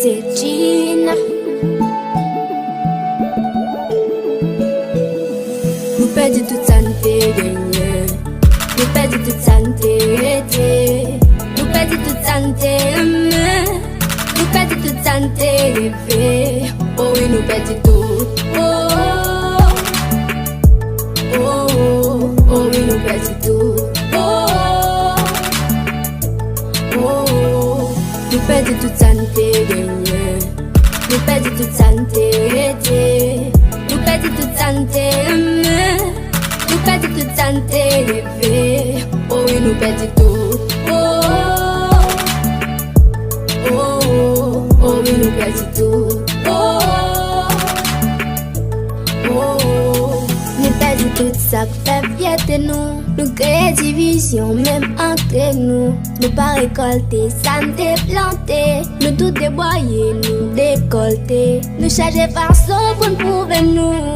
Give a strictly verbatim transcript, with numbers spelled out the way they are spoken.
Se Gina. Nou pèdi tout sa n te genyen. Nou pèdi tout sa n te rete. Nou pèdi tout sa n te renmen. Nou pèdi tout sa n te reve. O wi, nou pèdi tout. O, o, o, o, wi, nou pèdi tout. O, o, o, nou pèdi tout sa n te genyen. Nou pèdi tout sa n te rete. Nou pèdi tout sa n te renmen. Nou pèdi tout sa n te reve. O wi, nou pèdi tout. O, o, o, o, wi, nou pèdi tout. O, o, o, nou pèdi tout sa k fè fyète nou. Nou kreye divizyon menm antre nou. Nou pa rekòlte sa n te plante. Nou tout debwaye, nou dekòlte. Nou chache fason pou n pwouve nou.